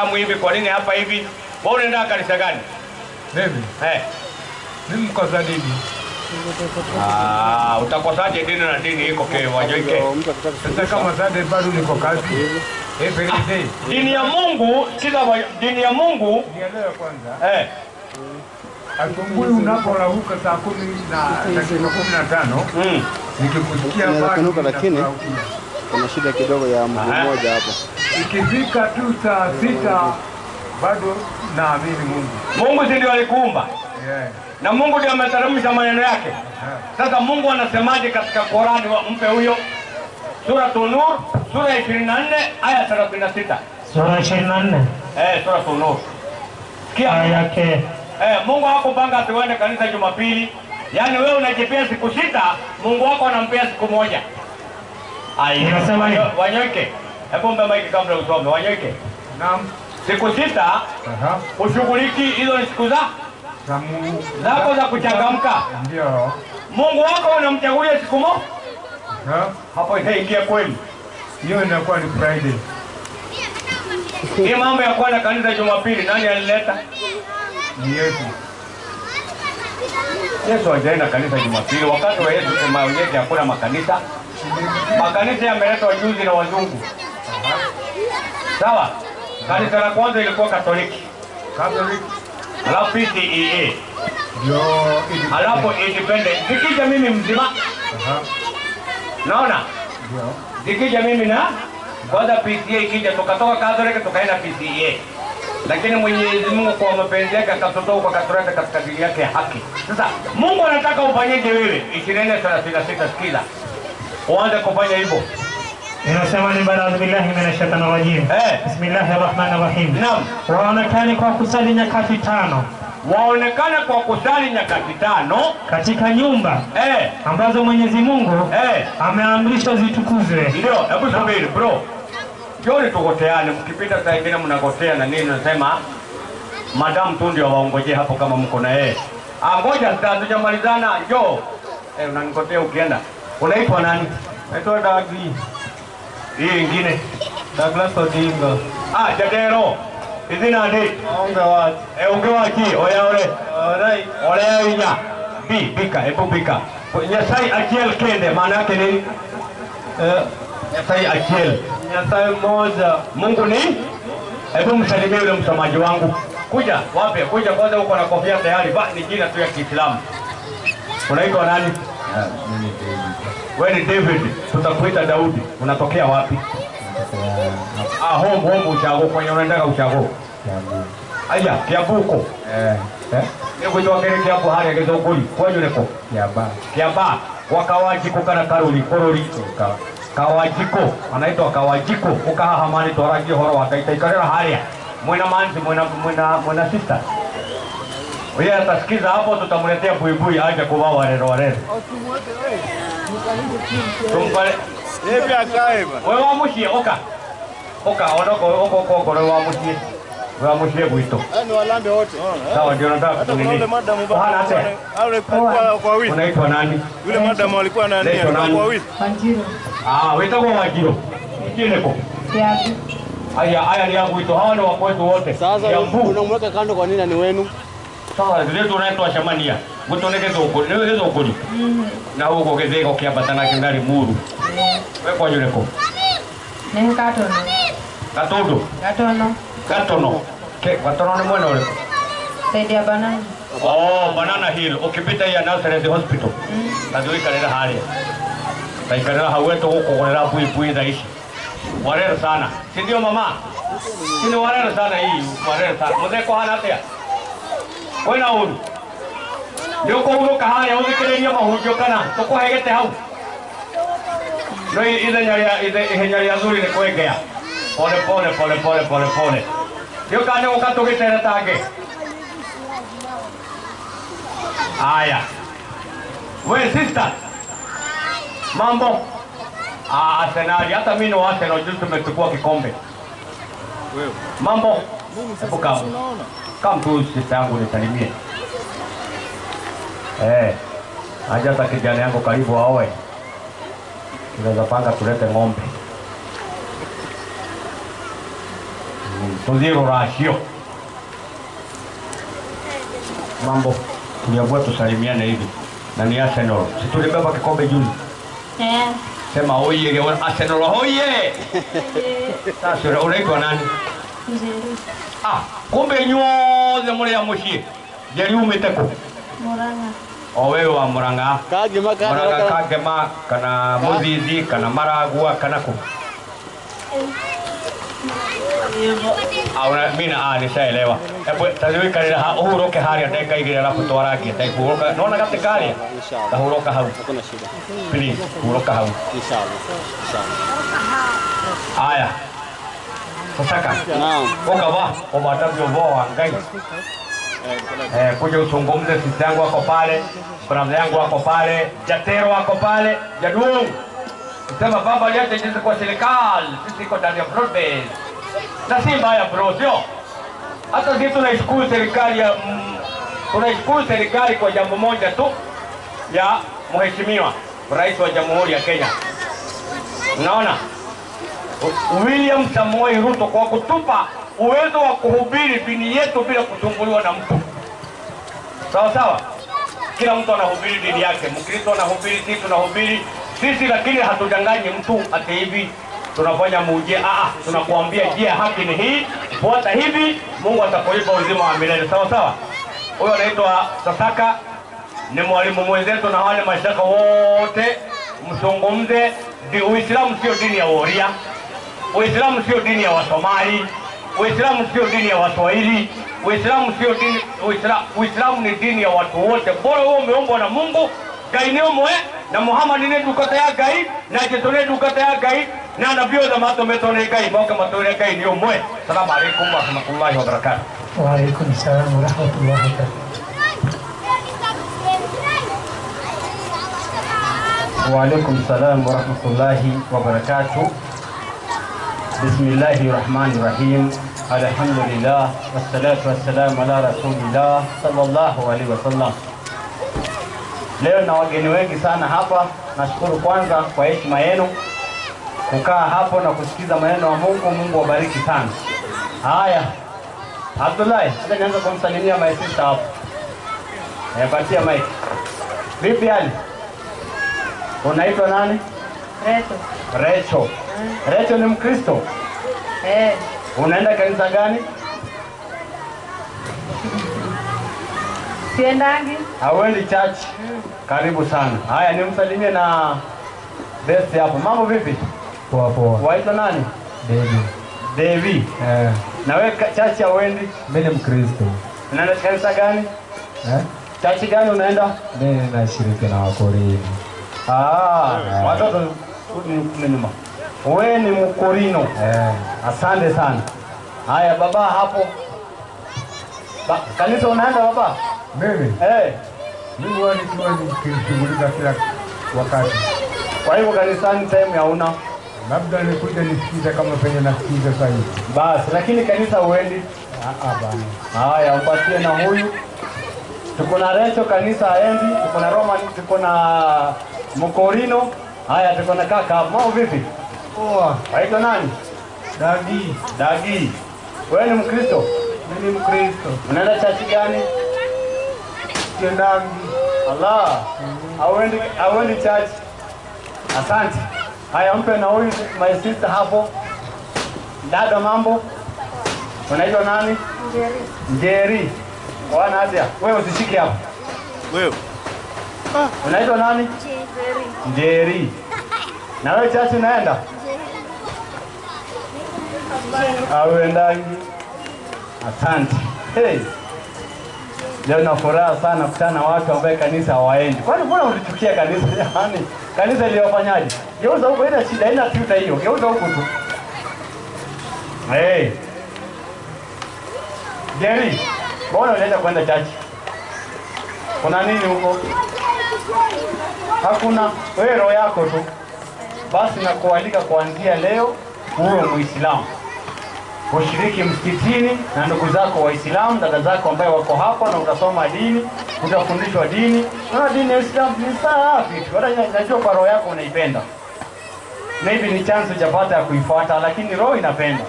Hivi kwa nini hapa hivi? Wewe unaenda kanisa gani? Mimi? Mimi mkosa dini. Ah, utakosaje dini na dini iko kwa wajoike? Sasa kama Sunday bado niko kazi. Every day. Dini ya Mungu, sikiza, dini ya Mungu. Nielewe kwanza. Asubuhi unaporauka saa 10:15 nikikusikia bado lakini kuna shida kidogo ya mguu mmoja hapo. Ikifika tu saa 6 bado naamini Mungu. Mungu si ndio alikuumba? Yeah. Na Mungu ndiye ameteremsha maneno yake. Sasa Mungu anasemaje katika Qur'ani? Mpe huyo Sura An-Nur, sura 24 aya 36. Sura 24. Sura An-Nur. Sikia aya yake. Mungu hakupanga tuende kanisa Jumapili. Yaani wewe unajipea siku 6, Mungu wako anampea siku 1. Ai, inasema hivi. Wanyoike. Hebu mpe mic kabla usome. Wanyoike. Naam. Siku 6 ushughuliki, hizo ni siku za zako za kuchangamka. Ndio. Mungu wako unamchagulia siku moja. Hapo itaingia kweli. Hiyo inakuwa ni Friday. Hii mambo ya kwenda kanisa Jumapili nani alileta? Ni Yesu. Yesu hajaenda kanisa Jumapili. Wakati wa Yesu sema wenyewe hakuna makanisa. Makanisa yameletwa juzi na wazungu. Sawa? Kanisa la kwanza ilikuwa Katoliki. Catholic. Alafu PCEA. Ndio. Alafu independent. Zikija mimi mzima. Naona? Ndio. Zikija mimi na kwanza PCA ikija tukatoka Catholic tukaenda PCEA. Lakini Mwenyezi Mungu kwa mapenzi yake akatutoa kwa akatuleta katika dini yake ya haki. Sasa Mungu anataka ufanyeje wewe? 24:36 sikiza. Uanze kufanya hivyo. Inasema ni baadhi billahi minashaitani rajim. Bismillahirrahmanirrahim. Naam. Waonekane kwa kusali nyakati 5. Waonekane kwa kusali nyakati 5 katika nyumba ambazo Mwenyezi Mungu ameamrisha zitukuzwe. Ndio, hebu subiri bro. Jioni tugoteane, mkipita saa nyingine mnagotea na nini, nasema madam tu ndio waongojee hapo kama mko na yeye. Ah, ngoja hatujamalizana, njoo. Unanigotea ukienda. Unaitwa nani? Naitwa Dagi. Hii ingine Douglas Odinga. Ah, Jadero. Hizi nani? Onge wachi. Onge wachi. Oya ole. Alright. Ole inya. Bi, bika, hebu bika. Nyasai achiel kende, maana yake nini? Nyasai achiel. Nyasaye mmoja. Mungu ni? Hebu msalimie yule msomaji wangu. Kuja, wapi? Kuja kwanza uko na kofia tayari. Ba, ni jina tu ya Kiislamu. Unaitwa nani? Mimi David. Wewe ni David, tutakuita Daudi. Unatokea wapi? Ah, home ushago kwenye unaendaka ushago. Kiambu. Aya, Kiambu. Ni kuitwa kile Kiambu hali ya Kizunguli. Kwenye uliko? Kiamba. Kiamba. Wakawajiko kana karuri, korori. Kawajiko, anaitwa Kawajiko. Ukaha hamani toraji horo wakaita ikarera haria. Mwena manzi, mwena sister. Yeye atasikiza hapo, tutamletea buibui aje kuvaa warero warero. Tumpale. Yeye akae bwana. Wewe wamushie oka. Oka onoko oko oko wewe wamushie. Wewe wamushie buito. Ni walambe wote. Sawa ndio nataka kunini. Yule madam bwana yule kwa wili. Unaitwa nani? Yule madam alikuwa nani? Kwa wili. Wanjiro. Ah, wewe kwa Wanjiro. Kineko. Kiabu. Aya aya ni yangu ito hawa ni wakwetu wote. Sasa unamweka kando kwa nini ni wenu? Sawa, zile tunaitwa shamania. Gutoneke zoko, niwe zoko. Na huko gezeko kiambatana kingari muru. Wewe kwa yuleko. Ni katono. Katono. Katono. Katono. Ke katono ni mwana ule. Saidia banana. Oh, Banana Hill. Ukipita ya Nazareth Hospital. Tadui kalera hali. Taikarela haweto huko kolera pui pui daishi. Warero sana. Si ndio mama? Si ni warero sana hii, warero sana. Mzee kwa hana atia. Kwena uru. Ndio kwa huru kahaya uthikiriria mahunjio kana tukuhegete hau. No ithenya ria ihenya ria thuri ni kwengea. Pole pole pole pole pole pole. Ndio kana uka tugitere tange. Aya. We sister. Mambo. Ah, Arsenal, hata mimi ni Arsenal juzi tumechukua kikombe. Wewe. Mambo. Hebu kama. Kama tu sister yangu nisalimie. Aja hata kijana yangu karibu aoe. Tunaweza panga tulete ng'ombe. Tuthie ruracio. Mambo tuliambiwa tusalimiane hivi. Na ni Arsenal. Si tulibeba kikombe juzi? Eh. Sema oye Arsenal oye. Sasa unaitwa nani? Njeri. Ah, kumbe nyothe muri ya muciĩ. Njeri umĩte kũ? Murang'a. O wewe wa Murang'a. Kangema kana Murang'a Kangema kana Muthithi kana Maragua kana kũ? Ah, mimi na nishaelewa. Hebu taziwikarira ha uhuruke haria ndagika igĩrĩ alafu twarangie. Tahuruka. Nona gatĩ karia? Inshallah. Tahuruka hau. Hakuna shida. Please, huruka hau. Inshallah. Inshallah. Aya. Sasaka. Naam. Ukava umatavyo voa ngai. Kuja usungumze, sisi yangu wako pale, brother yangu wako pale, Jatero wako pale, Jadung. Sema baba aliacha jinsi kwa serikali, sisi iko ndani ya broad. Na si mbaya bro, sio? Hata sisi tunaishukuru serikali ya tunaishukuru serikali kwa jambo moja tu ya Mheshimiwa Rais wa Jamhuri ya Kenya. Unaona? William Samoei Ruto kwa kutupa uwezo wa kuhubiri dini yetu bila kusumbuliwa na mtu. Sawa sawa? Kila mtu anahubiri dini yake. Mkristo anahubiri, sisi tunahubiri sisi, lakini hatudanganyi mtu ati hivi tunafanya muujiza. Tunakuambia njia haki ni hii, fuata hivi, Mungu atakulipa uzima wa milele. Sawa sawa? Huyo anaitwa Sasaka, ni mwalimu mwenzetu na wale mashaka wote mzungumze. Uislamu sio dini ya Woria. Uislamu sio dini ya Wasomali. Uislamu sio dini ya Waswahili. Uislamu sio dini, Uislamu ni dini ya watu wote. Bora wewe umeumbwa na Mungu, Ngai ni umwe na Muhammad ni ndungata ya Ngai na Jesu ni ndungata ya Ngai na nabii othe matũmĩtwo nĩ Ngai moke matũre Ngai ni umwe. Salamu alaikum wa rahmatullahi wa barakatuh. Wa alaikum salam wa rahmatullahi wa barakatuh. Wa alaikum salam wa rahmatullahi wa barakatuh. Bismillahirrahmanirrahim. Alhamdulillah wassalatu wassalamu ala rasulillah sallallahu alaihi wasallam. Leo na wageni wengi sana hapa. Nashukuru kwanza kwa heshima yenu kukaa hapo na kusikiza maneno ya Mungu. Mungu awabariki sana. Haya, Abdullahi, sasa nianza kumsalimia my sister hapo. Patia mic. Vipi hali? Unaitwa nani? Recho. Recho. Recho ni Mkristo? Eh. Unaenda kanisa gani? Siendangi. Hauendi church? Karibu sana. Haya, nimsalimie na best hapo. Mambo vipi? Poa poa. Waitwa nani? Devi. Devi. Eh. Na wewe church hauendi? Mimi ni Mkristo. Unaenda kanisa gani? Eh? Church gani unaenda? Mimi nashiriki na Wakorino. Watoto ni nyuma. Wewe ni Mkorino. Eh. Asante sana. Haya baba hapo. Kanisa unaenda baba? Mimi? Eh. Mimi huwa nikiwa nikishughulika kila wakati. Kwa hivyo kanisani time hauna? Labda nikuja nisikize kama penye nasikiza sasa hivi. Basi, lakini kanisa huendi? Bana. Haya, umpatie na huyu. Tuko na Recho kanisa haendi, tuko na Roman, tuko na Mkorino. Haya, tuko na kaka. Mambo vipi? Poa. Waitwa nani? Dagi. Dagi. Wewe ni Mkristo? Mimi ni Mkristo. Unaenda church gani? Siendangi. Allah. Hauendi church. Asante. Haya, mpe na huyu my sister hapo. Dada mambo? Unaitwa nani? Njeri. Njeri. Bwana atia. Wewe usishike hapo. Wewe. Unaitwa nani? Njeri. Njeri. Na wewe church unaenda? Hauendangi. Asante. Hey. Leo na furaha sana kukutana na watu ambao kanisa hawaendi. Kwani mbona ulichukia kanisa jamani? Kanisa iliyofanyaje? Geuza huko, ina shida, ina tuta hiyo. Geuza huko tu. Hey. Jerry, mbona unaenda kwenda church? Kuna nini huko? Hakuna. Wewe roho yako tu. Basi nakualika kuanzia leo uwe Muislamu. Ushiriki msikitini na ndugu zako Waislamu, dada zako ambao wako hapa, na utasoma dini, utafundishwa dini. Na dini ya Uislamu ni safi. Wala najua kwa roho yako unaipenda. Maybe ni chance hujapata ya kuifuata, lakini roho inapenda.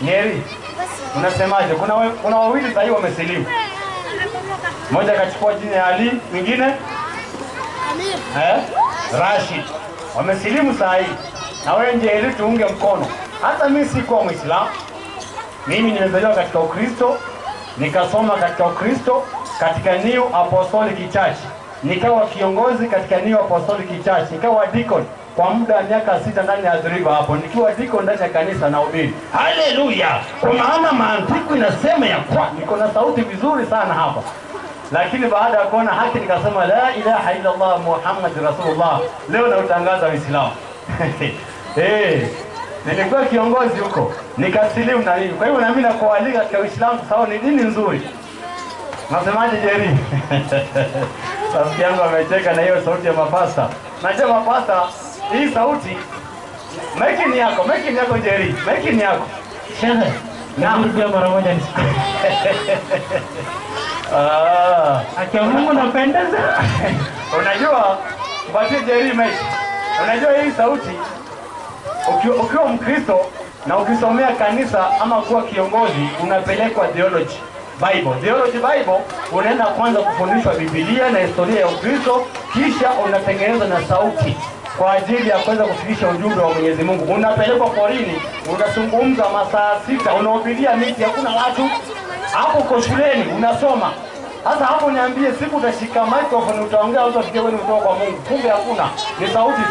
Nyeri, unasemaje? Kuna wawili sasa hivi wamesilimu. Mmoja akachukua jina ya Ali, mwingine Amir. Rashid. Wamesilimu sasa hivi. Na wewe Njeri tuunge mkono. Hata mimi sikuwa Muislamu. Mimi nimezaliwa katika Ukristo, nikasoma katika Ukristo, katika New Apostolic Church. Nikawa kiongozi katika New Apostolic Church, nikawa deacon kwa muda wa miaka 6 ndani ya River hapo. Nikiwa deacon ndani ya kanisa na hubiri. Haleluya! Kwa maana maandiko inasema ya kwa niko na sauti vizuri sana hapa. Lakini baada ya kuona haki nikasema la ilaha illa Allah Muhammad Rasulullah. Leo nautangaza Uislamu. Nilikuwa kiongozi huko, nikasilimu na mimi. Kwa hivyo na mimi nakualika katika Uislamu sawa, ni dini nzuri. Nasemaje Jerry? Rafiki yangu amecheka na hiyo sauti ya mapasta. Najua mapasta hii sauti maiki ni yako Jerry, maiki ni yako. Shehe, na mara moja nisikie. Akia Mungu napendeza. Unajua mpatie Jerry maiki. Unajua hii sauti ukiwa Mkristo na ukisomea kanisa ama kuwa kiongozi unapelekwa theology Bible. Theology Bible unaenda kwanza kufundishwa Biblia na historia ya Ukristo, kisha unatengenezwa na sauti kwa ajili ya kuweza kufikisha ujumbe wa Mwenyezi Mungu. Unapelekwa porini, unazungumza masaa 6, unahubiria miti, hakuna watu. Hapo uko shuleni unasoma. Sasa hapo niambie, siku utashika microphone utaongea au utafikia wewe kutoka kwa Mungu? Kumbe hakuna. Ni sauti.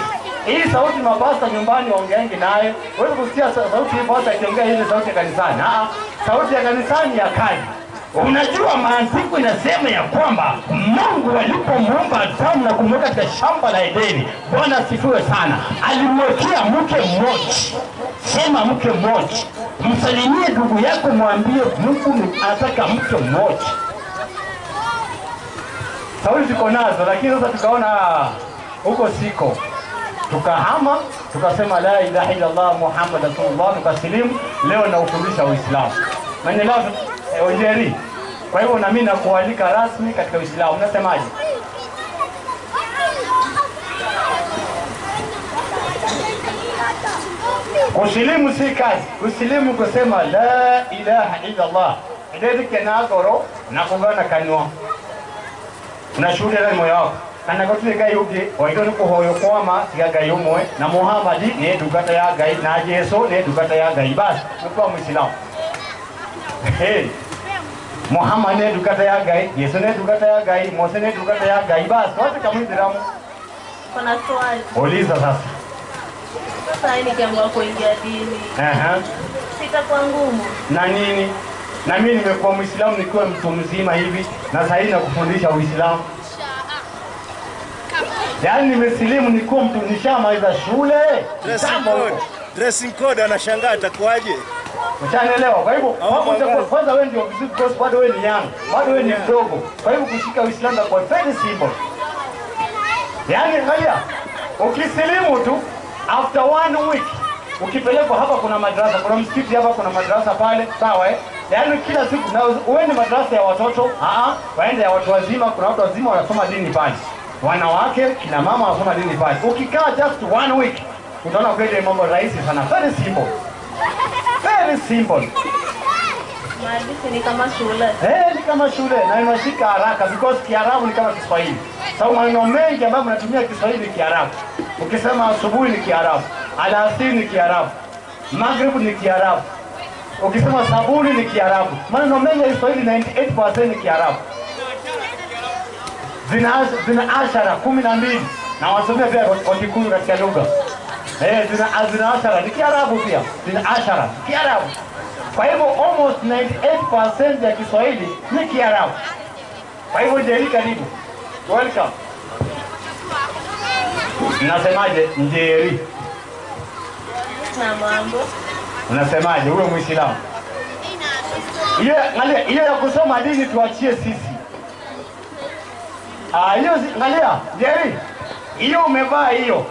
Hii sauti mapasta nyumbani waongeangi naye. Wewe kusikia sauti hii pasta akiongea ile sauti ya kanisani. Sauti ya kanisani ya kazi. Unajua maandiko inasema ya kwamba Mungu alipomuumba Adamu na kumweka katika shamba la Edeni, Bwana asifiwe sana, alimwekea mke mmoja. Sema mke mmoja. Msalimie ndugu yako mwambie Mungu anataka mke mmoja. Sauti tuko nazo, lakini sasa tukaona huko siko. Tukahama, tukasema la ilaha illa Allah Muhammad Rasulullah, tukasilimu. Leo naufundisha Uislamu. Maana Ojeri. Kwa hivyo na mimi nakualika rasmi katika Uislamu. Unasemaje? Kusilimu si kazi. Kusilimu kusema la ilaha illa Allah. Ndeti kenagoro na kugana kanwa. Unashuhudia ndani moyo wako. Kana kotile gai uge, waito ni kuhoyo kwama tiga gai umwe na Muhammad ni dukata ya gai na Yesu ni dukata ya gai. Basi ukiwa Muislamu. Hey. Muhammad ne dukata ya gai, Yesu ne dukata ya gai, Mose ne dukata ya gai. Basi wote kama Muislamu. Kuna swali. Uliza sasa. Sasa nikiamua kuingia dini. Sitakuwa ngumu. Na nini? Na mimi nimekuwa Muislamu nikiwa mtu mzima hivi na sasa hivi nakufundisha Uislamu. Yaani nimesilimu nikiwa mtu nishamaliza shule. Dressing code anashangaa atakuaje? Ushanielewa? Kwa hivyo kwanza wewe ndio vizuri because bado wewe ni young, bado wewe ni mdogo. Kwa hivyo kushika Uislamu kwa very simple. Yaani angalia, ukisilimu tu after 1 week ukipelekwa hapa kuna madrasa, kuna msikiti hapa, kuna madrasa pale, sawa eh? Yaani kila siku na uende madrasa ya watoto, waende ya watu wazima, kuna watu wazima wanasoma dini pale. Wanawake, kina mama wanasoma dini pale. Ukikaa just 1 week utaona kweli mambo rahisi sana, very simple. Very simple. Maandiko ni kama shule. Ni kama shule na inashika haraka because Kiarabu ni kama Kiswahili. Sababu maneno mengi ambayo mnatumia Kiswahili ni Kiarabu. Ukisema asubuhi ni Kiarabu, alasiri ni Kiarabu, maghrib ni Kiarabu. Ukisema sabuni ni Kiarabu. Maneno mengi ya Kiswahili 98% ni Kiarabu. Zina ashara 12 na wasomea pia Wakikuyu katika lugha. Zina ashara ni Kiarabu pia. Zina ashara Kiarabu. Kwa hivyo almost 98% ya Kiswahili ni Kiarabu. Kwa hivyo Njeri, karibu. Welcome. Unasemaje Njeri? Na mambo. Unasemaje huyo Muislamu? Hiyo ya kusoma dini tuachie sisi. Hiyo angalia Njeri. Hiyo umevaa hiyo.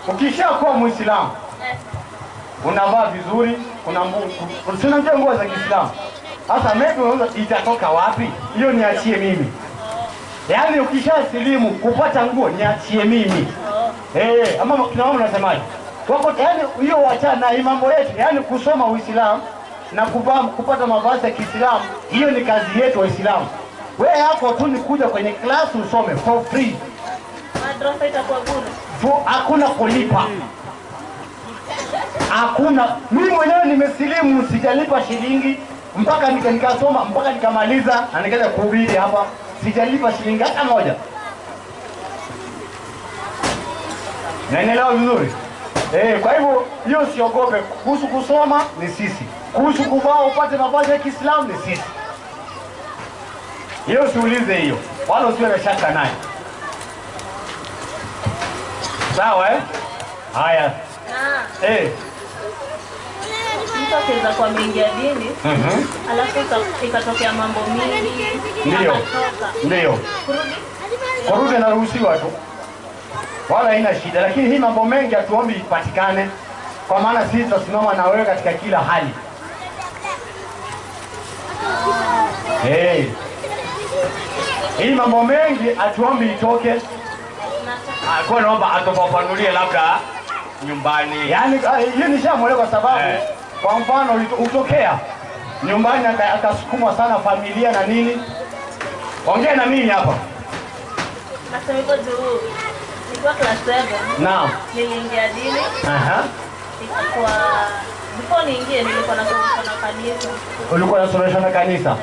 Ukishakuwa Muislamu unavaa vizuri, kuna unajua nguo za Kiislamu. Sasa maybe unaweza itatoka wapi? Hiyo niachie mimi. Yaani ukishasilimu kupata nguo niachie mimi. Ama kina mama unasemaje? Wako yaani hiyo wacha na mambo yetu, yaani kusoma Uislamu na kuvaa kupata mavazi ya Kiislamu, hiyo ni kazi yetu Waislamu. Wewe yako tu ni kuja kwenye class usome for free. Madrasa itakuwa bure. Hakuna kulipa. Hakuna. Mimi mwenyewe nimesilimu, sijalipa shilingi mpaka nikasoma mpaka nikamaliza na nikaja kuhubiri hapa, sijalipa shilingi hata moja. Naelewa vizuri? Kwa hivyo hiyo usiogope. Kuhusu kusoma ni sisi, kuhusu kuvaa upate mavazi ya Kiislamu ni sisi. Hiyo usiulize hiyo, wala usiwe na shaka naye. Sawa eh? Haya. Mtu akiweza kuwa ameingia dini, alafu ikatokea mambo mingi, ndio. Ndio. Kurudi anaruhusiwa tu, wala haina shida. Lakini hii mambo mengi hatuombi ipatikane, kwa maana sisi tutasimama na wewe katika kila hali. Hii mambo mengi hatuombi itoke. Kwa naomba atufafanulie labda nyumbani. Yaani hiyo nishamuelewa kwa sababu kwa mfano utokea nyumbani akasukumwa sana familia na nini. Ongea na mimi hapa. Nasema hivyo juu nilikuwa class 7. Naam. Niliingia dini. Ikakuwa before niingie nilikuwa nasomeshwa na kanisa. Ulikuwa unasomeshwa na kanisa?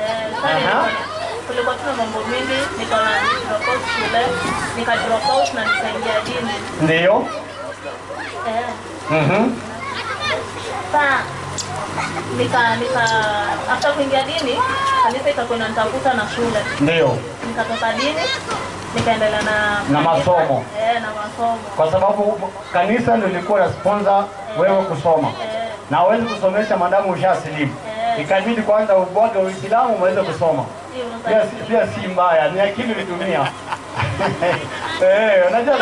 Kulikuwa tuna mambo mingi, nikaona drop out shule, nika drop out na nikaingia dini. Ndio. Sa nika after kuingia dini, kanisa ikakuwa inanitafuta na shule. Ndio. Nikatoka dini, nikaendelea na masomo. Na masomo. Kwa sababu kanisa ndio lilikuwa la sponsor wewe kusoma. Na huwezi kusomesha madamu ushasilimu. Ikabidi kwanza ubwage Uislamu uweze kusoma. Pia si mbaya, ni akili ulitumia. Unajua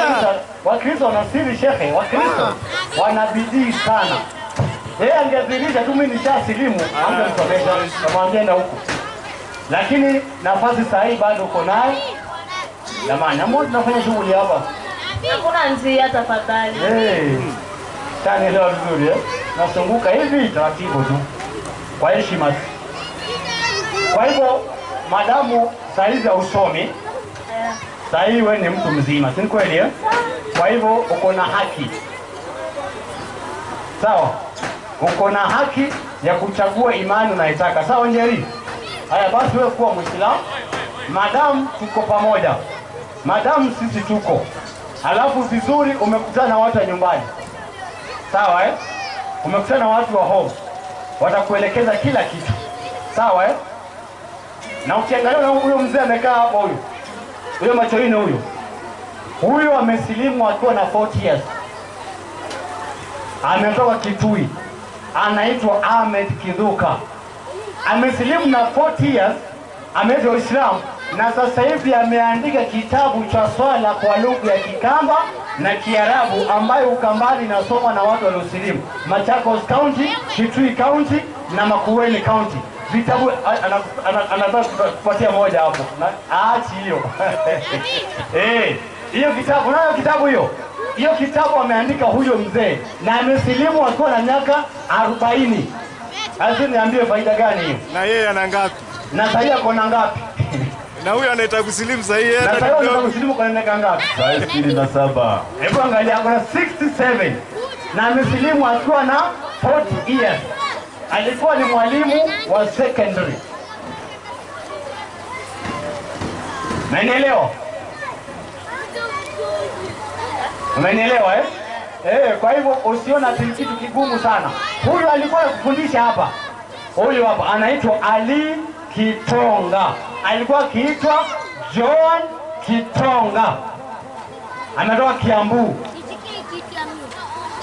Wakristo wana siri shekhe, Wakristo wana bidii sana. Yeye angedhihirisha tu mimi nishasilimu, angemsomesha, namwambia nenda huko. Lakini nafasi sahihi bado uko nayo. Jamani, mbona tunafanya shughuli hapa? Hakuna njia tafadhali. Tanielewa vizuri eh? Nasunguka hivi taratibu tu, kwa heshima. Kwa hivyo madamu saizi hausomi, sahi wewe ni mtu mzima, si kweli eh? Kwa hivyo uko na haki. Sawa? Uko na haki ya kuchagua imani unayotaka. Sawa Njeri? Haya basi wewe kuwa Muislamu, madamu tuko pamoja. Madamu sisi tuko. Halafu vizuri umekutana na watu wa nyumbani. Sawa eh? Umekutana na watu wa home. Watakuelekeza kila kitu. Sawa eh? Na ukiangalia huyo mzee amekaa hapo huyo. Huyo macho ine huyo. Huyo amesilimu akiwa na 40 years. Ametoka Kitui. Anaitwa Ahmed Kidhuka. Amesilimu na 40 years, ameanza Uislamu na sasa hivi ameandika kitabu cha swala kwa lugha ya Kikamba na Kiarabu ambayo Ukambani inasoma na watu waliosilimu. Machakos County, Kitui County na Makueni County. Vitabu anataka kupatia moja hapo. Aachi hiyo. Hiyo kitabu, unayo kitabu hiyo? Hiyo kitabu ameandika huyo mzee na amesilimu akiwa na miaka 40. Sasa niambie faida gani hiyo? Na yeye ana ngapi? Na sasa ako na ngapi? Na huyo anaitaka kusilimu sasa yeye hata kidogo. Na sasa kusilimu kwa miaka ngapi? 67. Hebu angalia ako na 67. Na amesilimu akiwa na 40 years. Alikuwa ni mwalimu wa secondary. Unanielewa? Unanielewa eh? Kwa hivyo usiona kitu kigumu sana. Huyu alikuwa anakufundisha hapa. Huyu hapa anaitwa Ali Kitonga. Alikuwa akiitwa John Kitonga. Anatoka Kiambu.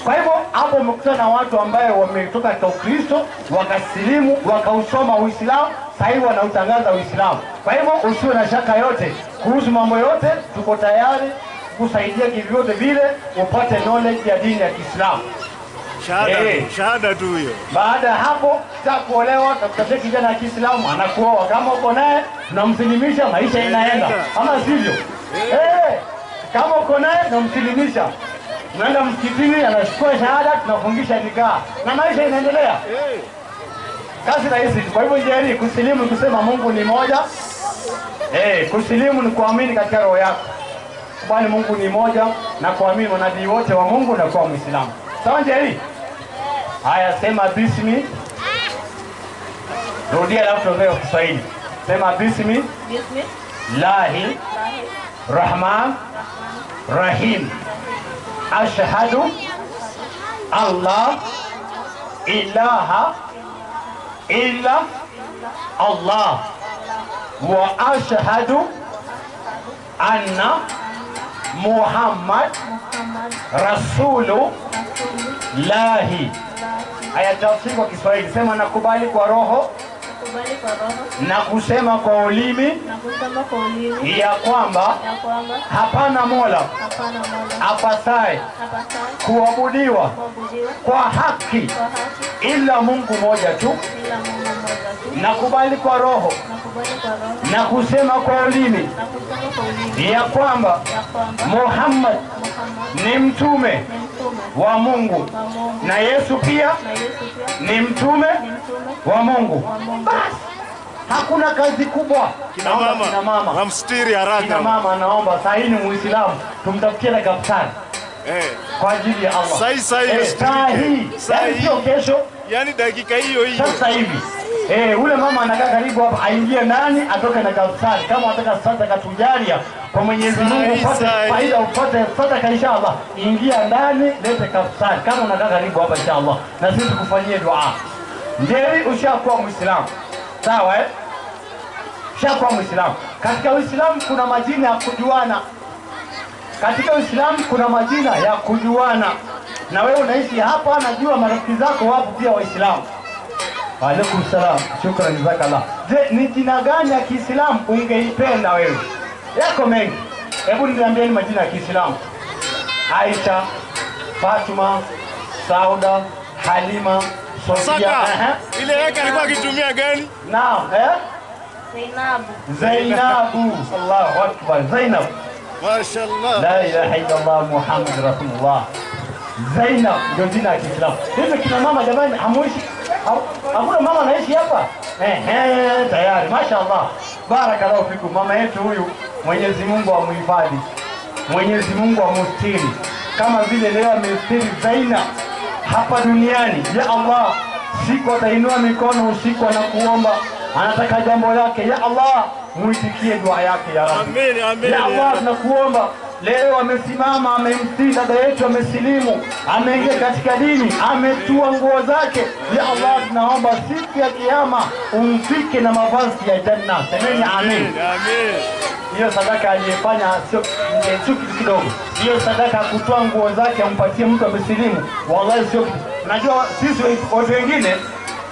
Kwa hivyo hapo umekutana na watu ambaye wametoka katika Ukristo, wakasilimu, wakausoma Uislamu, sasa hivi wanautangaza Uislamu. Kwa hivyo usiwe na shaka yote kuhusu mambo yote, tuko tayari kusaidia kivyote vile upate knowledge ya dini ya Kiislamu. Shahada, shahada tu hiyo. Baada ya hapo tutakuolewa, tutakutafutia kijana wa Kiislamu anakuoa. Kama uko naye tunamsilimisha, maisha inaenda. Ama sivyo? Kama uko naye tunamsilimisha. Tunaenda msikitini, anachukua shahada, tunafungisha nikaa na maisha inaendelea. Kazi rahisi. Kwa hivyo Njeri, kusilimu kusema Mungu ni moja. Kusilimu ni kuamini katika roho yako. Kubali Mungu ni moja na kuamini manabii wote wa Mungu na kuwa Muislamu. Sawa Njeri? Haya, sema bismi. Rudia alafu tuongee kwa Kiswahili. Sema bismi. Bismi. Lahi. Rahman. Rahim. Ashhadu Allah ilaha illa Allah wa ashhadu anna Muhammad Rasulu Lahi. Haya, tafsiri kwa Kiswahili. Sema nakubali kwa roho na kusema kwa ulimi ya kwamba hapana Mola apasaye kuabudiwa kwa haki ila Mungu moja tu. Nakubali kwa roho na kusema kwa ulimi ya kwamba Muhammad ni mtume wa Mungu na Yesu pia ni mtume wa Mungu. Bas, hakuna kazi kubwa. Kina mama wamstiri haraka. Kina mama naomba saa hii ni Muislamu tumtafutie na kaptani. Kwa ajili ya Allah. Saa hii, sio kesho. Yaani dakika hiyo hiyo. Sasa hivi. Ule mama anakaa karibu hapa aingie ndani atoke na kaptani. Kama unataka sadaka tujalia kwa Mwenyezi Mungu upate faida, upate sadaka inshallah. Ingia ndani lete kaptani kama unakaa karibu hapa inshallah. Na sisi tukufanyie dua. Njeri, ushakuwa Muislamu. Sawa eh? Ushakuwa Muislamu. Katika Uislamu kuna majina ya kujuana. Katika Uislamu kuna majina ya kujuana. Na wewe unaishi hapa, najua marafiki zako wapo pia Waislamu. Wa alaikum salam. Shukrani jazakallah. Je, ni jina gani ya Kiislamu ungeipenda wewe? Yako mengi. Hebu niambieni majina ya Kiislamu. Aisha, Fatuma, Sauda, Halima, Sofia. Ile yake alikuwa akitumia gani? Naam, Zainabu. Zainabu. Allahu akbar. Zainab. Mashaallah. La ilaha illa Allah Muhammad Rasulullah. Zainab ndio jina la Kiislamu. Hivi kina mama jamani, hamuishi? Hakuna mama anaishi hapa? Tayari. Mashaallah. Barakallahu fikum. Mama yetu huyu Mwenyezi Mungu amuhifadhi. Mwenyezi Mungu amustiri. Kama vile leo amestiri Zainab hapa duniani. Ya Allah, siku atainua mikono usiku na kuomba, anataka jambo lake. Ya Allah, muitikie dua yake ya Rabbi. Amen, amen. Ya Allah, tunakuomba leo amesimama, amemtii dada yetu, amesilimu, ameingia katika dini, ametua nguo zake. Ya Allah, tunaomba siku ya kiyama umfike na mavazi ya janna. Semeni amen. Amen. Hiyo sadaka aliyefanya sio kitu kidogo. Hiyo sadaka kutoa nguo zake ampatie mtu amesilimu, wallahi sio kitu. Unajua sisi watu wengine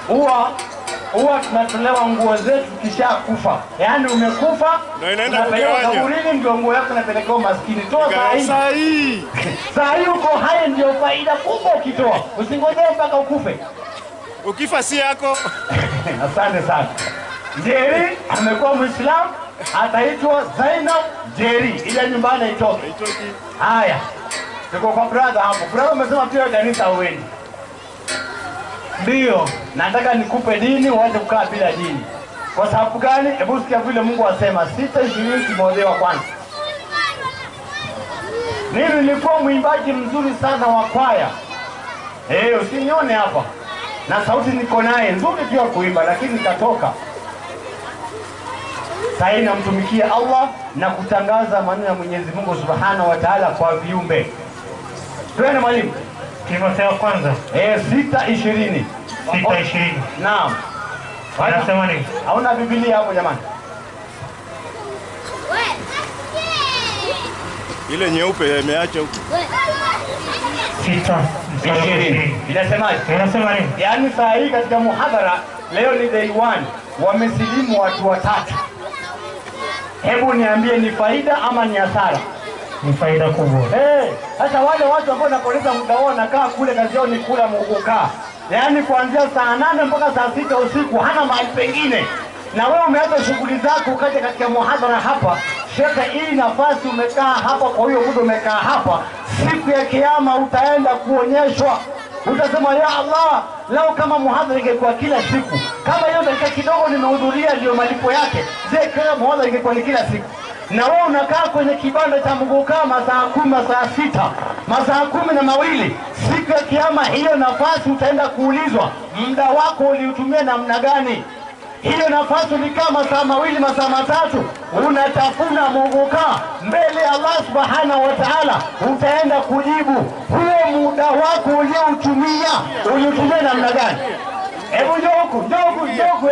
huwa tunatolewa nguo zetu kisha kufa. Yaani umekufa na inaenda kugawanywa. Kaburini ndio nguo yako inapelekewa maskini. Toa saa hii. Saa hii uko hai ndio faida kubwa ukitoa. Usingojee mpaka ukufe. Ukifa si yako. Asante sana. Njeri amekuwa Muislamu, ataitwa Zainab Njeri. Ile nyumbani haitoki. Haya. Tuko kwa brother hapo. Brother umesema pia kanisa huendi. Ndio, nataka nikupe dini uanze kukaa bila dini. Kwa sababu gani? Hebu sikia vile Mungu asema 6:20 Timotheo wa kwanza. Mimi nilikuwa mwimbaji mzuri sana wa kwaya. Usinione hapa. Na sauti niko naye nzuri pia kuimba, lakini nikatoka. Sasa namtumikia Allah na kutangaza maneno ya Mwenyezi Mungu Subhanahu wa Ta'ala kwa viumbe. Twende mwalimu. Timotheo kwanza. 6:20. 6:20. Naam. Anasema nini? Hauna Biblia hapo jamani? Ile nyeupe imeacha huko. 6:20. Inasemaje? Inasema nini? Yaani saa hii katika muhadhara leo ni day 1 wamesilimu watu watatu. Hebu niambie, ni faida ama ni hasara? Ni faida kubwa. Sasa wale watu ambao wanapoteza muda wao nakaa kule, kazi yao ni kula muguka. Yaani kuanzia saa 8 mpaka saa 6 usiku hana mahali pengine. Na wewe umeacha shughuli zako ukaja katika muhadhara hapa. Shekhe, hii nafasi umekaa hapa, kwa hiyo muda umekaa hapa, siku ya kiyama utaenda kuonyeshwa. Utasema ya Allah, lao kama muhadhara ingekuwa kila siku, kama hiyo dakika kidogo nimehudhuria ndio malipo yake, je, kila muhadhara ingekuwa ni kila siku? Na wewe unakaa kwenye kibanda cha mguka masaa 10, masaa 6, masaa 12. Siku ya kiyama hiyo nafasi utaenda kuulizwa, muda wako uliutumia namna gani? Hiyo nafasi ulikaa masaa 2, masaa 3, unatafuna muguka mbele ya Allah subhanahu wa ta'ala, utaenda kujibu huo muda wako ulioutumia, uliutumia namna gani? Hebu njoo huku, njoo huku, njoo huku.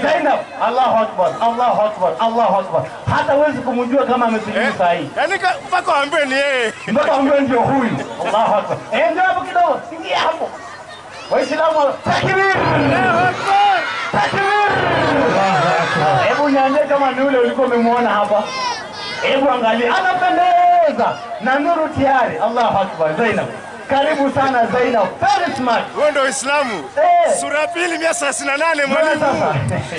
Zainab, Allahu Akbar, Allahu Akbar, Allahu Akbar. Hata huwezi kumjua kama amesilimu saa hii. Yaani mpaka waambiwe ni yeye. Mpaka waambiwe ndio huyu. Allahu Akbar. Njoo hapo kidogo, ingia hapo. Waislamu, takbir! Allahu Akbar! Takbir! Hebu niambie kama ni yule ulikuwa umemuona hapa. Hebu angalia, anapendeza na nuru tayari. Allahu Akbar. Zainab, karibu sana Zainab. Very smart. Wewe ndio Uislamu. Sura pili 138 mwalimu.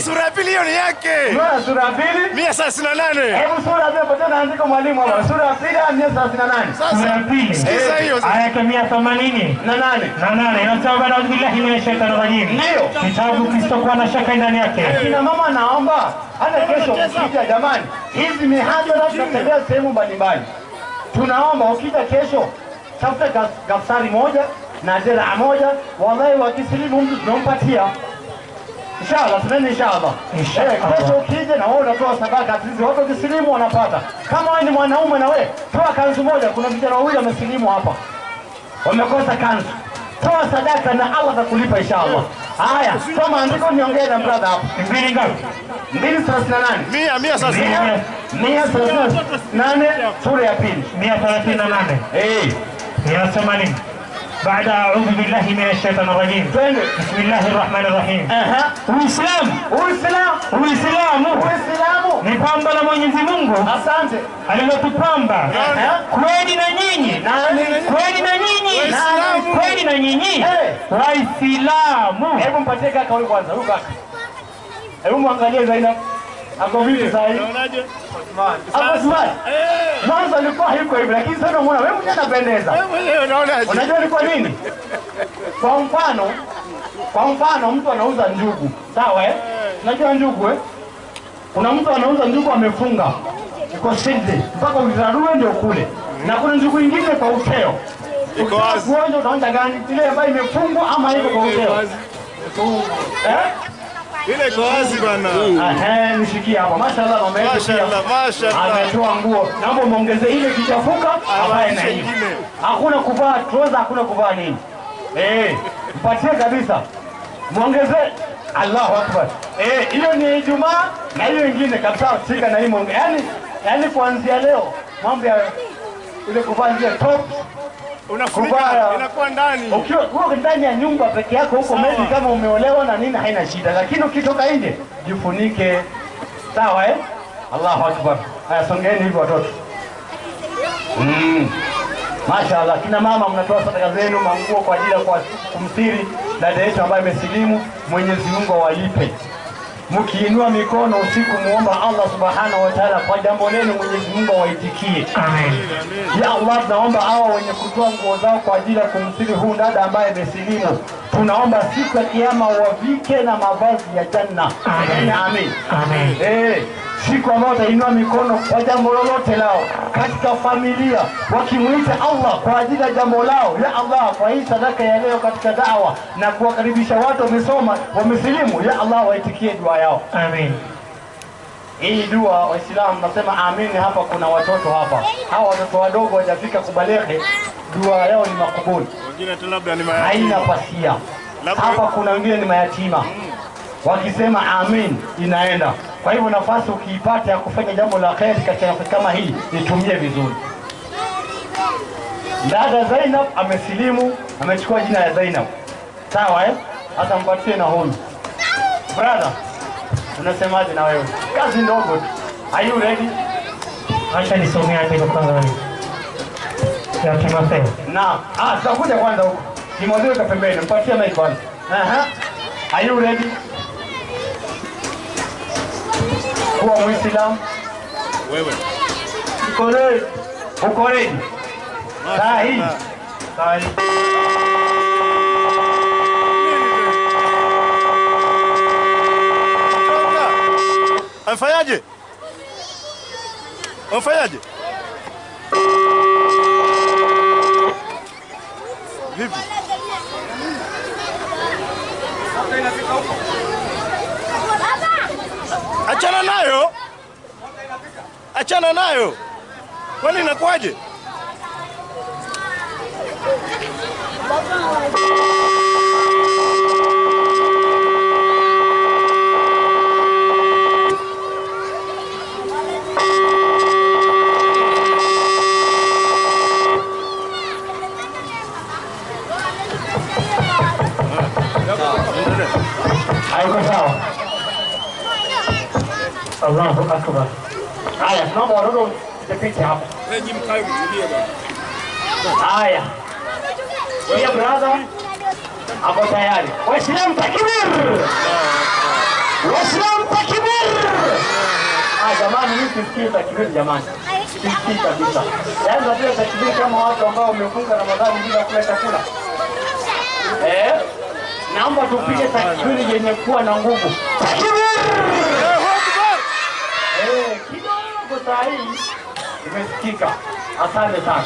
Sura pili hiyo ni yake. Unaona sura pili 138. Hebu sura pili pamoja na andiko mwalimu hapa. Sura pili 138. Sura pili. Sikiza hiyo. Aya 188. Na nane. Inasema ba'udhu billahi minash shaitani rajim. Ndio. Kitabu kisichokuwa na shaka ndani yake. Kina mama naomba hata kesho mkija, jamani, hizi mihadhara tunatembea sehemu mbalimbali. Tunaomba ukija kesho tafuta gafsari moja na dera moja, wallahi wakisilimu mtu tunampatia. Inshallah, tuneni inshallah. Kesho ukija na wewe unatoa sadaka, sisi watu wakisilimu wanapata. Kama wewe ni mwanaume na wewe toa kanzu moja, kuna vijana wawili wamesilimu hapa. Wamekosa kanzu. Toa sadaka na Allah atakulipa inshallah. Haya, soma andiko niongee na brother hapo. Mbili ngapi? 238. 138. 138 sura ya pili. 138. Inasema nini? Baada a'udhu billahi minash shaitani rajim. Bismillahir rahmanir rahim. Uislamu, Uislamu, Uislamu, Uislamu ni pambo la Mwenyezi Mungu. Asante. Alilotupamba. Kweli na nyinyi. Nani? Kweli na nyinyi. Waislamu. Kweli na nyinyi. Waislamu. Hebu mpatie kaka huyu kwanza, huyu kaka. Hebu muangalie Zainab. Ako vipi sasa hivi? Unaonaje? Ako smart. Mwanzo alikuwa hayuko hivi, lakini sasa unaona wewe mwenyewe unapendeza. Wewe mwenyewe unaonaje? Unajua ni kwa nini? Kwa mfano mtu anauza njugu. Sawa eh? Unajua njugu eh? Kuna mtu anauza njugu amefunga. Iko sindi mpaka uzarue ndio kule. Na kuna njugu nyingine kwa uteo. Iko wazi. Uonjo utaonja gani? Ile ambayo imefungwa ama iko kwa uteo? Ile iko wazi bwana. Nishikie hapa. Mashallah mama yetu. Mashallah, mashallah. Ametoa nguo. Naomba muongezee ile kichafuka ambaye na hiyo. Hakuna kuvaa trouser, hakuna kuvaa nini. Mpatie kabisa. Muongezee. Allahu Akbar. Hiyo ni Ijumaa na hiyo nyingine kabisa shika na hii muongeze. Yaani kuanzia leo mambo ya ile kuvaa ile top unafunika inakuwa ndani. Ukiwa uko ndani ya nyumba peke yako huko maybe kama umeolewa na nini haina shida, lakini ukitoka nje jifunike. Sawa eh? Allahu Akbar. Haya, songeeni hivi watoto. Mashallah, kina mama mnatoa sadaka zenu manguo kwa ajili ya kumsiri dada yetu ambaye amesilimu. Mwenyezi Mungu awalipe. Mkiinua mikono usiku muomba Allah subhanahu wa ta'ala kwa jambo lenu, Mwenyezi Mungu awaitikie. Amen. Ya Allah, tunaomba hawa wenye kutoa nguo zao kwa ajili ya kumsiri huyu dada ambaye amesilimu, tunaomba siku ya kiyama wavike na mavazi ya janna. Amen. Amen. Amen. Siku ambayo watainua mikono kwa jambo lolote lao katika familia, wakimuita Allah kwa ajili ya jambo lao, ya Allah, kwa hii sadaka ya leo katika dawa na kuwakaribisha watu wamesoma wamesilimu, ya Allah waitikie dua yao. Amen. Hii dua Waislamu nasema amin. Hapa kuna watoto hapa, hawa watoto wadogo hawajafika kubaleghe, dua yao ni makubuli. Wengine tu labda ni mayatima. Haina pasia. Hapa kuna wengine ni mayatima. Wakisema amin inaenda. Kwa hivyo nafasi ukiipata ya kufanya jambo la kheri katika nafasi kama hii, itumie vizuri. Dada Zainab amesilimu, amechukua jina ya Zainab. Sawa eh? Hata mpatie na huyu. Brother, unasemaje na wewe? Kazi ndogo tu. Are you ready? Acha nisomee andiko kwanza. Ya Timotheo. Naam. Tutakuja kwanza huko. Timotheo ka pembeni, mpatie mic kwanza. Are you ready? Kuwa Muislamu? Wewe. Uko ready? Uko ready? Sahi. Sahi. Amfanyaje? Amfanyaje? Vipi? Achana nayo. Achana nayo. Kwani inakuaje? Haiko sawa. Allahu akbar. Haya, tunaomba watoto tupite hapa. Wewe nyinyi mkae mtulie bwana. Haya. Wewe brother hapo tayari. Waislamu takbir! Waislamu takbir! Ah, jamani mimi sisikii takbir jamani. Sisikii kabisa. Yaani unajua takbir kama watu ambao wamefunga Ramadhani bila kula chakula. Eh? Naomba tupige takbiri yenye kuwa na nguvu. Takbir! Eh, kidogo saa hii imesikika. Asante sana.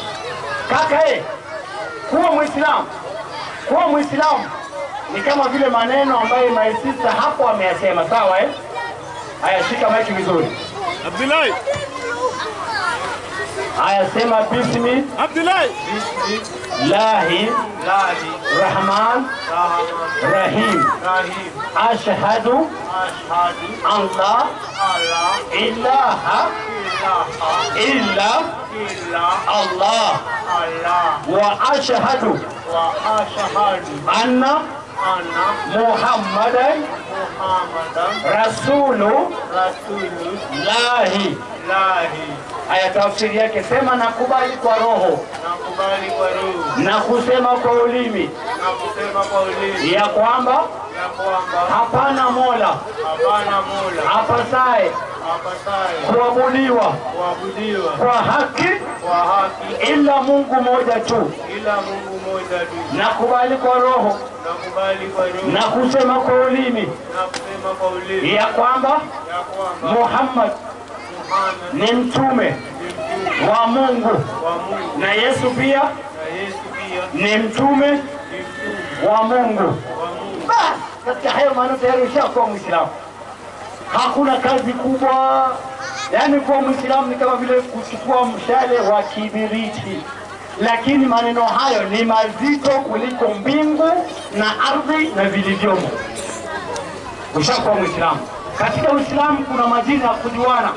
Kaka kuwa Muislamu. Kuwa Muislamu ni kama vile maneno ambayo my sister hapo ameyasema, sawa eh? Haya, shika mic vizuri. Abdullahi. Haya, sema bismi Abdullahi. Lahi Rahman Rahim. Ashhadu an la ilaha illa Allah wa ashhadu anna Muhammadan Rasulullahi. Haya, tafsiri yake sema nakubali kwa roho, nakubali kwa roho, na kusema kwa ulimi, na kusema kwa ulimi, ya kwamba hapana Mola apasaye kuabudiwa kwa haki ila Mungu mmoja tu. Nakubali kwa roho, na kusema kwa ulimi, ya kwamba Muhammad ni mtume wa Mungu na Yesu pia ni mtume wa Mungu. Bas, katika hayo maana tayari ushakuwa Muislamu. Hakuna kazi kubwa. Yaani kuwa Muislamu ni kama vile kuchukua mshale wa kibiriti. Lakini maneno hayo ni mazito kuliko mbingu na ardhi na vilivyomo. Ushakuwa Muislamu. Katika Uislamu kuna majina ya kujuana.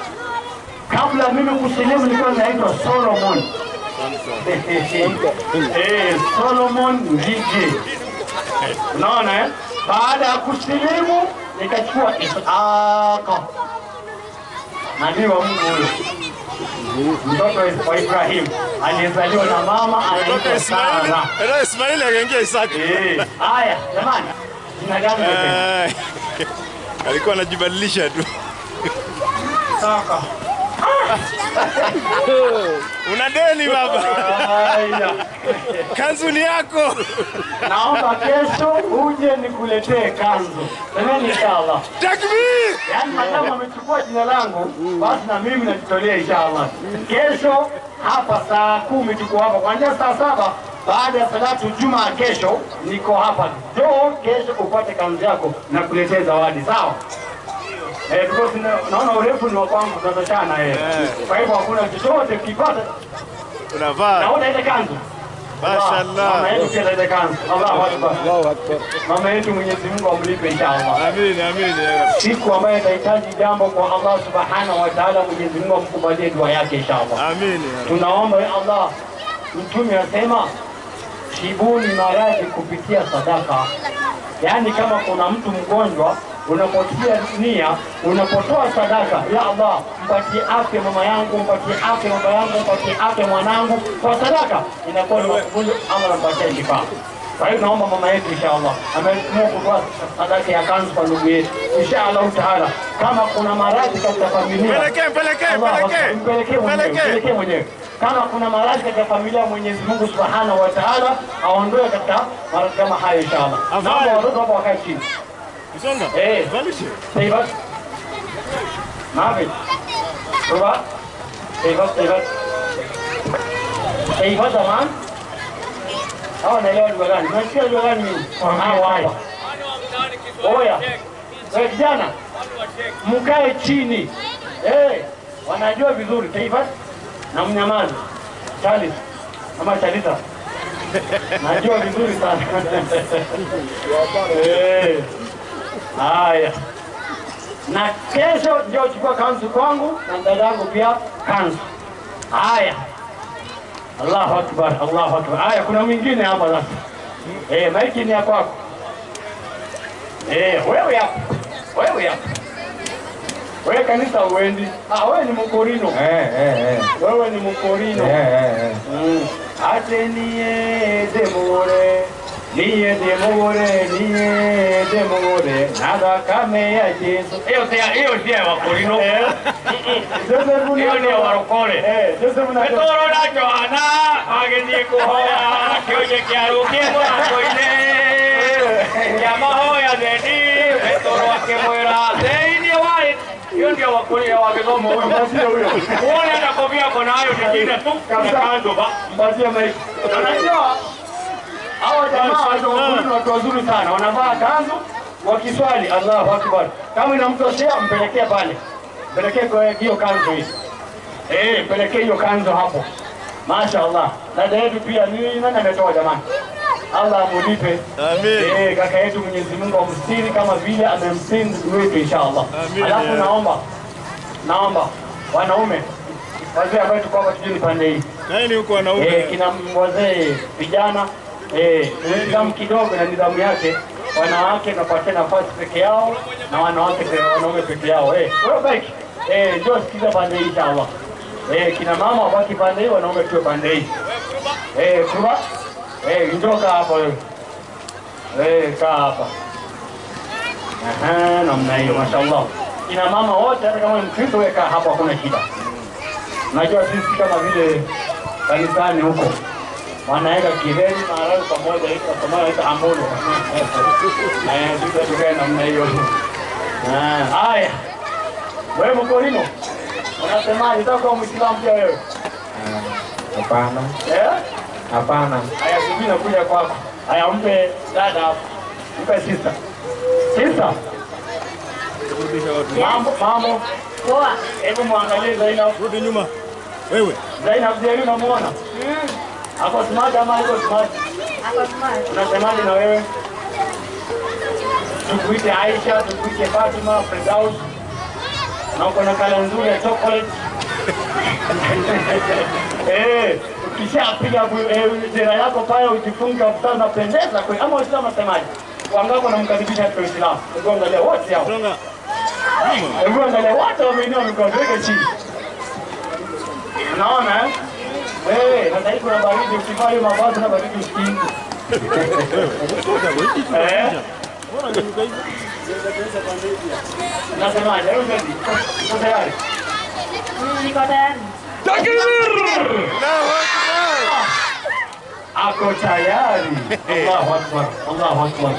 Kabla mimi kusilimu nilikuwa naitwa Solomon. Solomon Ngige. Unaona eh? Baada ya kusilimu nikachukua Isaka. Nabii wa Mungu huyo. Mtoto wa Ibrahim alizaliwa na mama anaitwa Sara. Era Ismaili akaingia Isaka. Haya, jamani. Jina gani wewe? Alikuwa anajibadilisha tu. Isaka. Una deni baba. Kanzu ni yako. Naomba kesho uje nikuletee kanzu. Semeni inshallah. Takbir! Yaani madamu amechukua jina langu, basi na mimi najitolea inshallah. Kesho hapa saa 10 tuko hapa. Kuanzia saa 7 baada ya salatu Juma kesho niko hapa. Njoo kesho upate kanzu yako na kuletea zawadi, sawa? Because naona urefu ni wa kwangu tunatoshana. Kwa hivyo hakuna chochote ukipata unavaa. Naona ile kanzu. Mashaallah. Mama yetu pia ile kanzu. Allahu Akbar. Allahu Akbar. Mama yetu Mwenyezi Mungu amlipe inshallah. Amin, amin. Siku ambayo itahitaji jambo kwa Allah Subhanahu wa Ta'ala, Mwenyezi Mungu amkubalie dua yake inshallah. Amin. Tunaomba ya Allah. Mtume anasema tibuni maradhi kupitia sadaka. Yaani kama kuna mtu mgonjwa, unapotia nia, unapotoa sadaka, ya Allah, mpatie afya mama yangu, mpatie afya baba yangu, mpatie afya mwanangu, kwa sadaka inakuwa ni mgonjwa ama anampatia shifa. Kwa hiyo naomba mama yetu inshallah, ameamua kutoa sadaka ya kanzu kwa ndugu yetu. Inshallah taala, kama kuna maradhi katika familia, mpelekee mwenyewe. Kama kuna maradhi katika familia, Mwenyezi Mungu Subhanahu wa Ta'ala aondoe katika maradhi kama hayo inshallah. Naomba watoto hapo wakae chini. Msonga. Valishe. Mavi. Ruba. Eyvah eyvah. Eyvah zaman. Hawa naelewa lugha gani? Unasikia lugha gani mimi? Hawa hapa. Oya. Wewe kijana. Mkae chini. Wanajua vizuri Taifa na mnyamazi. Charles ama Charlisa. Najua vizuri sana. Haya. Na kesho ndio chukua kanzu kwangu na dadangu pia kanzu. Haya. Allahu Akbar, Allahu Akbar. Haya, kuna mwingine hapa sasa. Maiki ni ya kwako. Wewe hapo. Wewe hapo. Wewe kanisa uendi. Wewe ni mkorino. Wewe ni mkorino. Ate niye demore. Niye demore, niye demore. Nada kame ya Yesu. Hiyo si ya wakorino. Hiyo ni ya warokore. Petoro na Johana agenie kuhoya kioje kiarukie mwangoine. Ya mahoya deni Petoro akimwira thĩinĩ wa hiyo ndio wakulia wa kisomo huyo. Uone na kofia kona hayo nyingine tu na kando ba. Mpatie mic. Unajua hawa jamaa watu watu wazuri sana. Wanavaa kanzu wakiswali Allahu Akbar. Kama inamtoshea mpelekee pale. Mpelekee kwa hiyo kanzu hii. Mpelekee hiyo kanzu hapo. Mashaallah. Dada yetu pia ni nani ametoa jamani? Allah amulipe. Amin. Kaka yetu Mwenyezi Mungu amstiri kama vile amemstiri ndugu wetu inshallah. Alafu naomba wanaume wazee ambao tuko hapa tujini pande hii. Nani huko wanaume? Kina wazee vijana nidhamu kidogo na nidhamu yake. Wanawake napatia nafasi peke yao na wanawake wanaume peke yao. Wewe baki. Njoo sikiza pande hii inshallah. Kina mama wabaki pande hii, wanaume tuwe pande hii. Kuba. Njoo kaa hapa wewe. Kaa hapa. Namna hiyo mashallah. Kina mama wote hata kama ni Mkristo wewe kaa hapa hakuna shida. Najua sisi kama vile kanisani huko wanaweka kireni maharagwe pamoja hivi kwa maana inaitwa ambolo. Sisi tukae namna hiyo. Haya. Wewe mkorino unasemaje? Unataka kuwa Muislamu pia wewe? Hapana. Hapana. Haya, mimi nakuja kwako. Haya, mpe dada, mpe sister. Sister. Mambo. Poa. Hebu muangalie Zainab. Rudi nyuma. Wewe. Zainab ndiye unamuona? Ako smart ama yuko smart? Ako smart. Unasemaje na wewe? Tukuite Aisha, tukuite Fatima, Firdaus. Na uko na kala nzuri ya chocolate. Ukishapiga jera yako pale ujifunga mtano unapendeza kweli. Ama Uislamu unasemaje? Wangapo namkaribisha kwa Uislamu. Hebu angalia wote hao. Hebu angalia wote wameinua mikono weke chini. Unaona eh? Sasa hivi kuna baridi, ukivaa hiyo mavazi na baridi usikii. Nasemaje? Hebu twende. Uko tayari? Niko tayari. Takbir! Allahu Akbar! Ako tayari. Allahu Akbar. Allahu Akbar.